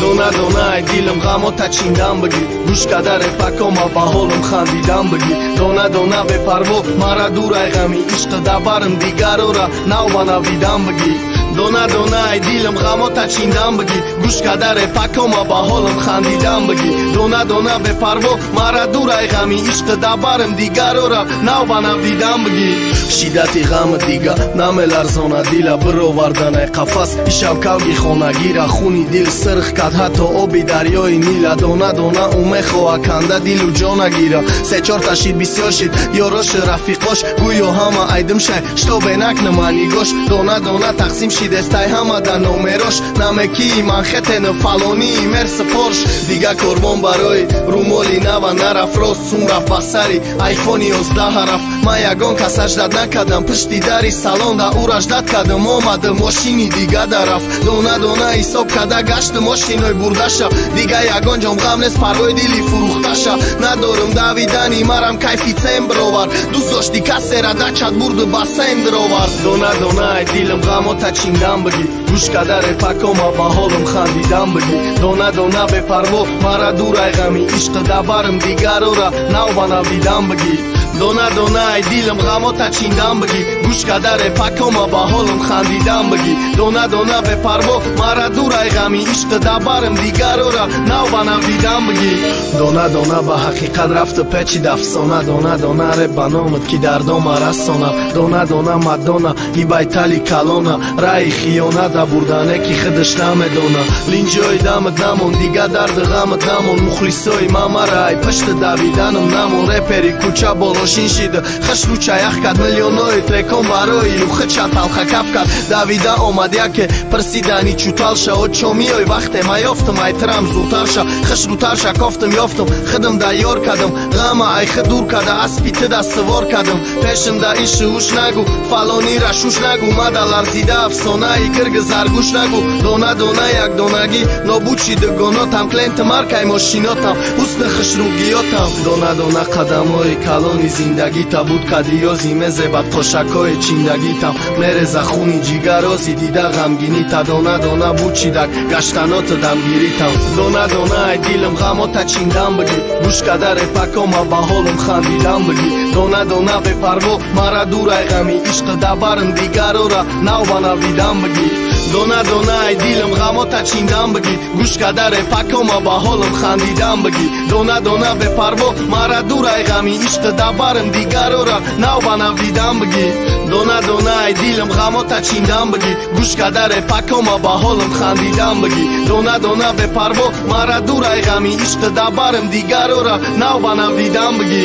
Дона дона ай дилам ғамота чиндан бигӣ, гӯш када репакома ба ҳолам хандидан бигӣ. Дона дона бепарво мара дур ай ғами ишқ дабарам дигарора нав ба нав дидан бигӣ. Дона дона ай дилам ғамота чиндан бигӣ, гӯш када репакома ба ҳолам хандидан бигӣ. Дона дона бепарво мара дур ай ғами ишқ дабарам дигарора нав ба нав дидан бигӣ. Шиддати ғами дига намеларзона дила, бировардан ай қафас ишав кавги хонагира. Хуни дил сирх кад ҳатто оби дарёи Нила. Дона дона ӯ мехоҳа канда дилу ҷона гира. Се-чорта шид бисёр шид ёрошу рафиқош, гӯё ҳама айдим шай штобе накнама нигош. Дона дона тақсим шидестай ҳама да номерош, намекии манхетену фалонии мерси порш. Дига корвон барои румоли нава нарафт, рост сум рафт ба сари айфони 11 рафт. Ман ягон касаш дад накардам, пушти дари салон да ӯ раждат кардам, омада мошини дига дарафт. Дона дона ҳисоб карда гашти мошиной бурдаша, дига ягон ҷом ғам нест парвои дили фурӯхташа. Надорам давидани марам кайфи цен бировард, дӯст дошти касера дачат бурду ба сен дировард. Дона дона ай дилам ғамота чиндан бигӣ, гӯш када репакома ба ҳолам хандидан бигӣ. Дона дона бепарво мара дур ай ғами ишқ дабарам дигарора нав ба нав дидан бигӣ. Дона дона ай дилам ғамота чиндан бигӣ, гӯш када репакома ба ҳолам хандидан бигӣ. Дона дона бепарво мара дур ай ғами ишқ дабарам дигарора нав ба нав дидан бигӣ. Дона дона ба ҳақиқат рафту печид афсона, дона дона реп ба номат ки дардома расонад. Дона дона мадона ибайтали калона, раи хиёнат да бурдане ки худаш намедона. Линҷои дамат намон, дига дарду ғамат намон, мухлисои мамара ай пушти давиданам намон. Репери кӯча болошин шида хашру чаях кард, миллионои трекон барои юхича талхакаф кард. Давида омад яке пирсидани чутал ша, очо миёй вақте ма ёфтам ай тирам зудтар ша. Хашрутар ша кофтам ёфтам худам да ёр кардам, ғама ай худ дур карда аспи ту дастувор кардам. Пешам да иши ҳуш нагӯ, фалонира шуш нагӯ, мада ларзида афсонаи гирги заргӯш нагӯ. Дона дона якдонагӣ нобуд ши дугонотам, клиенти маркай мошинотам, ҳусни хушрӯгиётам. Дона дона қадамҳои калони зиндагита буд кади ёзи мезебад қошакҳои чиндагитам. Мереза хуни ҷигарози дида ғамгинита, дона дона буд чидак гаштаноту дамгиритам. Дона дона ай дилам ғамота чиндан бигӣ, гӯш када репакома ба ҳолам хандидан бигӣ. Дона дона бепарво мара дур ай ғами ишқ дабарам дигарора нав ба нав дидан бигӣ. Дона дона ай дилам ғамота чиндан бигӣ, гӯш када репакома ба ҳолам хандидан бигӣ. Дона дона бепарво мара дур ай ғами ишқ дабарам дигарора нав ба нав дидан бигӣ. Дона дона ай дилам ғамота чиндан бигӣ, гӯш када репакома ба ҳолам хандидан бигӣ. Дона дона бепарво мара дур ай ғами ишқ дабарам дигарора нав ба нав дидан бигӣ.